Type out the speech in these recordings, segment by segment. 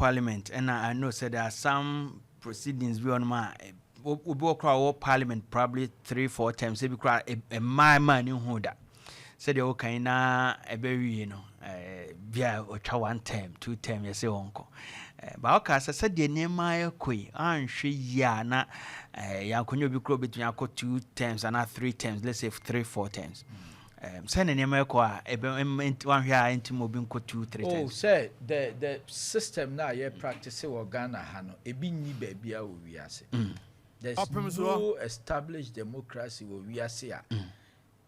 parliament, ɛna I know sɛ there are some proceedings bi wɔnom a obi wɔ koraa wɔ parliament probably three, four times, ebi koraa mmaa maa ne ho da sɛdeɛ wokan na ɛbɛwie no, bia ɔtwa one term, two term, yɛsɛ wɔnkɔ. Ba woka sɛ sɛdeɛ nneɛma ɛkɔ yi, anhwɛ yie a na yɛankɔnya obi koraa obɛtumi akɔ two terms anaa three terms, let's say three, four terms. Sɛne nneɛma ɛkɔ a wanhwɛ a ɛntim obi nkɔ two, three Oh, terms. Sɛ the system na yɛ practice wɔ Ghana ha no, ebi nni baabi a wɔ wiase. There's Ɔpem so. no established democracy wɔ wiase a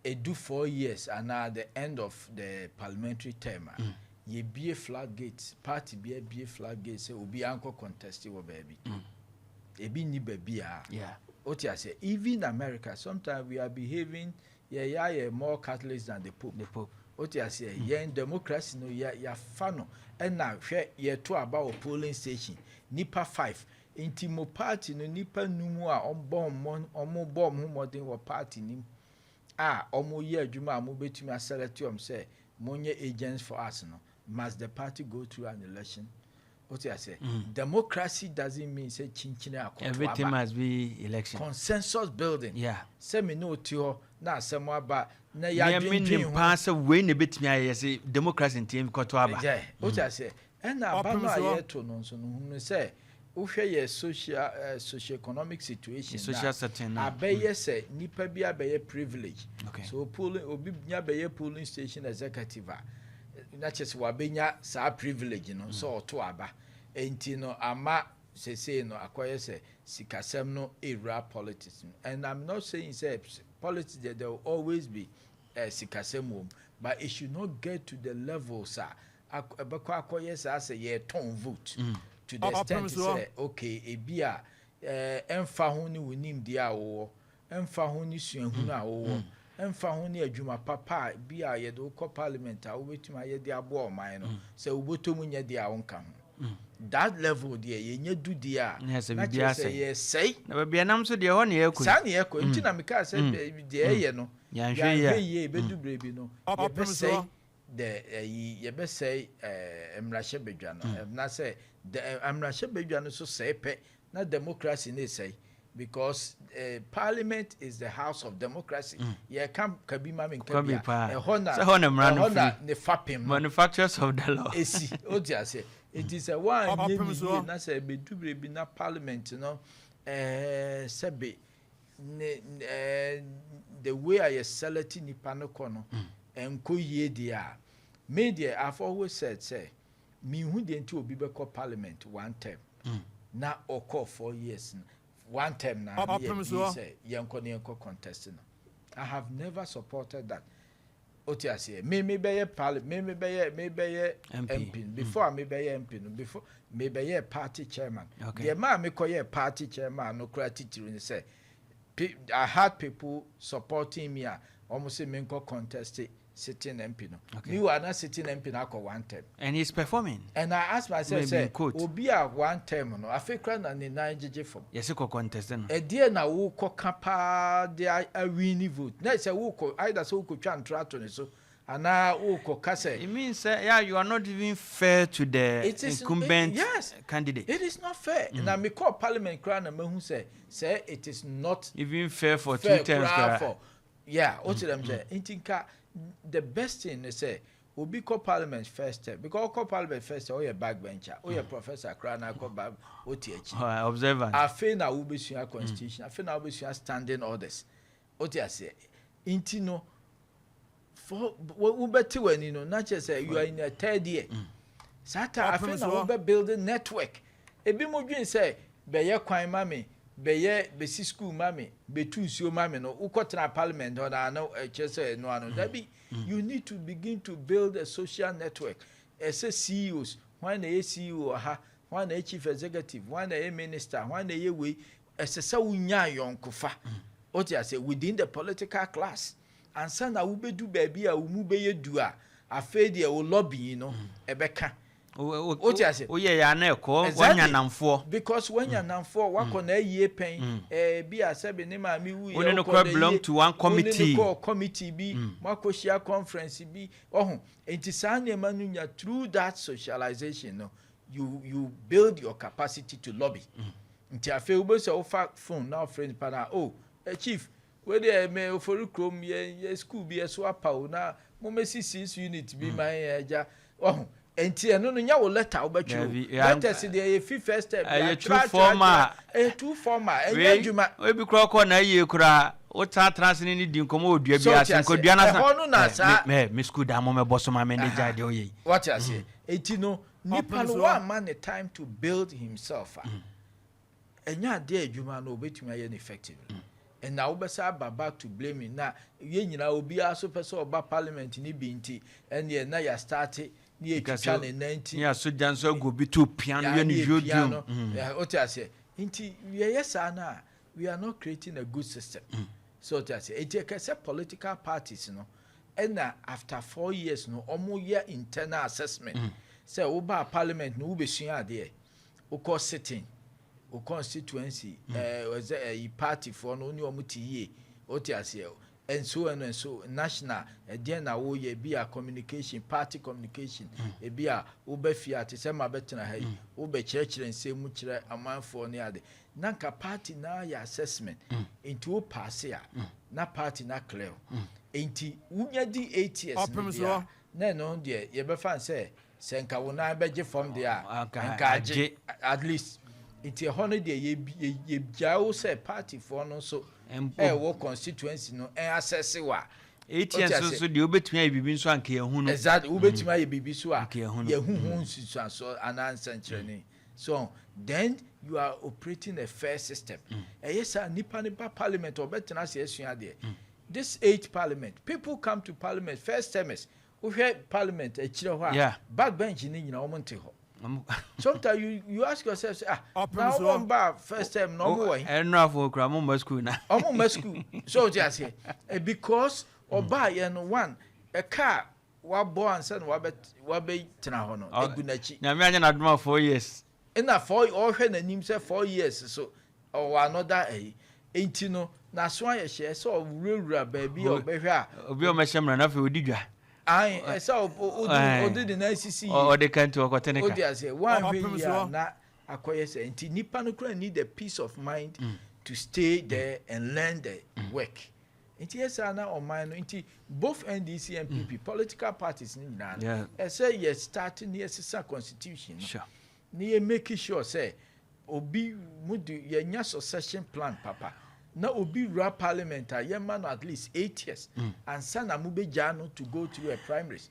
edu 4 years anaa the end of the parliamentary term a yɛbie floodgate, party bi abie floodgate sɛ obi ankɔ contest wɔ baabi. Ebi nni baabi a o ti ase. Even America, sometimes we are behaving, yɛ yɛ ayɛ more Catholics than the Pope. The Pope. O ti ase, yɛn democracy no, yɛ yɛafa no, ɛna hwɛ, yɛto aba wɔ polling station, nipa five nti mo party no, nipa num a ɔmbɔ ɔmo ɔmo bɔ ɔmo ho mmɔden wɔ party nim a ɔmo yɛ adwuma a mo betumi aselect ɔmo sɛ mo nyɛ agents for us no, must the party go through an election? O ti ase, democracy doesn't mean sɛ kyinkyini akɔto Everything aba. must be election. Consensus building. Sɛ me ne o te hɔ na asɛm aba na nea yɛadwendwen menim ho. Paa sɛ wei na ɛbɛtumi ayɛ sɛ democracy nti kɔto aba. Ɛgya o ti ase, ɛna aba Ɔpem no a so. yɛto no nso no, hunu sɛ wohwɛ yɛ social socio-economic situation The social na setting na. Abɛyɛ sɛ nipa bi abɛyɛ privilege. So polling, obi nya bɛyɛ polling station executive a, na kyerɛ sɛ wabɛnya saa privilege no sɛ ɔto aba. Nti no ama sesei no akɔyɛ sɛ sikasɛm no ewura politics mu. And I'm not saying sɛ politics there will always be sikasɛm wɔ mu, but it should not get to the levels a ɛbɛkɔ akɔyɛ saa sɛ yɛtɔn vote to the extent Ɔpem so. sɛ okay, ebi a ɛmfa ho ne wo nimdeɛ a wowɔ, ɛmfa ho ne suahunu a wowɔ, ɛmfa ho ne adwuma papa a bi a yɛde wokɔ parliament a wobɛtumi ayɛ de aboa ɔman no, sɛ wobɔtɔ mu nyɛ deɛ a wonka ho, that level deɛ yɛnyɛ du deɛ a Na sɛ na biribiara kyerɛ sɛ asɛe. yɛsɛe. Na baabi ɛnam so deɛ, ɛhɔ ne yɛkɔ yi. Saa ne yɛkɔ, nti na mekaa sɛ deɛ ɛyɛ no, Yɛanhwɛ yie a. yɛanhwɛ yie, ɛbɛdu berɛ bi no Ɔpem yɛbɛsɛe so. the ɛyi, yɛbɛsɛe mmarahyɛbadwa no. Na sɛ the mmarahyɛbadwa no so sɛe pɛ na democracy ne sɛe, because parliament is the house of democracy. Yɛka kabi ma mi nka Ka bi bi a paa. ɛhɔ na Sɛ ɛhɔ na mmara no ɛhɔ na firi. ne fapem no Manufacturers of the law. esi o ti ase. Eti sɛ woanyɛ Ɔpem ne so. yie na sɛ ebedu bere bi na parliament no sɛbe ne the way a yɛ select nipa no kɔ no ɛnkɔ yie deɛ a, me deɛ, I've always said sɛ mihu deɛ nti obi bɛkɔ parliament one term na ɔkɔ 4 years no, one term na ne yɛ Ɔpem bi so. sɛ yɛnkɔ ne yɛnkɔ contest no, I have never supported that. O ti aseɛ, me bɛyɛ parliament, me bɛyɛ MP. MP no, before a me bɛyɛ MP no, before me bɛyɛ party chairman, deɛ maa me kɔ yɛ party chairman no kora titiri ne sɛ I had people supporting me a wɔn sɛ me nkɔ contest sitting MP no. Meanwhile na sitting MP no akɔ one term. And he's performing. And I ask myself Maybe in sɛ quote. Obi a one term no, afei kora na ne nan gyegye fam, Yɛsɛ kɔ contest no. Ɛdeɛ na wokɔ ka paa de awin vote na sɛ wokɔ either sɛ wokɔtwa ntora ato ne so anaa wokɔ ka sɛ It means yeah, you are not even fair to the incumbent Yes. candidate. It is not fair. Na mekɔ parliament koraa na mahu sɛ it is not Even fair for fair two terms koraa koraa. For yeah, o ti dɛm sɛ nti nka the best thing ne sɛ obi kɔ parliament first term, because ɔkɔ parliament first term, ɔyɛ backbencher, ɔyɛ professor koraa na akɔ back, ɔte akyi. Observant. Afei na wobɛsua constitution, afei na wobɛsua standing orders, o ti aseɛ. Nti no for wobɛte w'ani no na kyerɛ sɛ you are in a third year. Saa ta afei na wobɛ building network. Ebi mo dwen sɛ bɛyɛ kwan ma me, bɛyɛ bɛsi school ma me, bɛtu nsuo ma me no, wokɔtena parliament hɔ na ano ɛkyerɛ sɛ ɛno ano dabi. You need to begin to build a social network. Ɛsɛ CEOs, hwan na ɛyɛ CEO wɔ ha, hwan na ɛyɛ chief executive, hwan na ɛyɛ minister, hwan na ɛyɛ wei. Ɛsɛ sɛ wonya ayɔnkofa, o ti ase, within the political class ansa na wobɛdu baabi a wo mu bɛyɛ du a, afei deɛ wo lobbying no ɛbɛka. O ti ase. Woyɛ yɛ ana ɛkɔ wanya namfoɔ. Because wanya namfoɔ, wakɔ na ayie pɛn bi a sɛbi ne maame wu yɛ Wo ne no kora belong to one committee. Wo ne no kɔ committee bi, mo akɔhyia conference bi ɔho. Nti saa nneɛma no nya through that socialization no, You build your capacity to lobby. Nti afei wobɛ sɛ wofa phone na wofrɛ nipa na, "Oh, chief, wei deɛ, mɛ Ofori kurom yɛ school bi ɛso apa o, na mo mɛsi six unit bi ma yɛn agya." Ɔho nti ɛno no nyɛ wo letter wobɛtwerɛ Dabi, o. Letters deɛ, yɛ fi first step. Ɛyɛ too formal. Ɛyɛ too formal, ɛnyɛ adwuma. Ebi kura kɔ na yie kura, wotena ase ne di nkɔmɔ wɔ dua So bi ase. wote ase, Nkɔdua na ɛhɔ no na saa- mɛ school dan mo mɛbɔ so ma mɛ ne gya deɛ ɔyɛ yi. Wate aseɛ? Eti no nipa no Ɔpem so. wamma ne time to build himself a, ɛnyɛ adeɛ adwuma no obetumi ayɛ no effectively. Ɛna wobɛsa aba back to blaming na yɛn nyinaa, obiara so pɛ sɛ ɔba parliament ni bi. Nti ɛneɛ na yɛ start ne yɛtwitwa ne nan ti. Ne asogya nso agu obi to pia no yɛ no ne yɛpia no. yodum. Wote aseɛ? Nti yɛyɛ saa no a, we are not creating a good system. So wote aseɛ? Nti ɛkɛ sɛ political parties no, ɛna after 4 years no, ɔmo yɛ internal assessment sɛ wobaa parliament no, wobɛsua adeɛ, wokɔ sitting wo constituency, ɛsɛ ɛyi party foɔ no, wo ne ɔmo te yie. Wote aseɛ? Nso ɛno nso national ɛdeɛn na woyɛ bi a, communication, party communication, ebi a wobɛ fie a, te sɛ ma bɛtena ha yi, wobɛkyerɛkyerɛ nsɛm mu kyerɛ amanfoɔ ne ade, na nka party na yɛ assessment. Nti wo pass a, na party na clear wo. Nti wonya di 8 years no Ɔpem deɛ soɔ. a, na ɛno deɛ yɛbɛfa n sɛ nka wo nan bɛgye fam deɛ a, Anka nka agye. Agye. At least nti ɛhɔ no deɛ, yɛgyaa wo sɛ partyfoɔ no nso ɛwɔ constituency no ɛn assess wa. 8 years Wote ase? Nso deɛ, wobɛtumi ayɛ biribi nso anka yɛhu no. Exactly, wobɛtumi ayɛ biribi so a Anka yɛhu no. Yɛhu ho nsusuansoɔ anaa nsɛnkyerɛnne. So then you are operating a fair system. Ɛyɛ saa, nipa ne ba parliament, ɔbɛtena ase asua adeɛ. This eight parliament, people come to parliament, first termers, wohwɛ parliament akyirɛ hɔ a, back bench ne nyinaa, wɔn nte hɔ. Sometimes you ask yourself say, "Ah, Ɔpem na so. wɔn ba first term na wɔn wɔ yi?" Ɛnurafo kura mo mma school na. Ɔmo mma school so o ti aseɛ? Because ɔbaa yɛ no one ɛka wabɔ ansa na wabɛ tena hɔ no egu n'akyi. Nyame anya n'adoma 4 years. Ɛna four, ɔhwɛ n'anim sɛ 4 years so ɔwɔ another ɛyi. Eti no n'aso ayɛ hyɛ sɛ ɔwurawura baabi a ɔbɛhwɛ a. Obi a ɔmɛhyɛ mmara na afei odi dwa. Ayi, ɛsɛ ɔde ɔde ne nan sisi yie. Ɔde kanti ɔkɔte ne O di ka. aseɛ? Wanhwɛ Ɔpem yie so. a, na akɔyɛ sɛ nti nipa no kura need the peace of mind to stay there and learn the work. Nti yɛ saa na ɔman no, nti both NDC, NPP, political parties ne nyinaa no, ɛsɛ yɛ start ne yɛ sisa constitution no ne yɛ make sure sɛ obi mu de yɛnya succession plan papa, na obi wura parliament a, yɛma no at least 8 years ansa na mo bɛ gyaa no to go through a primaries.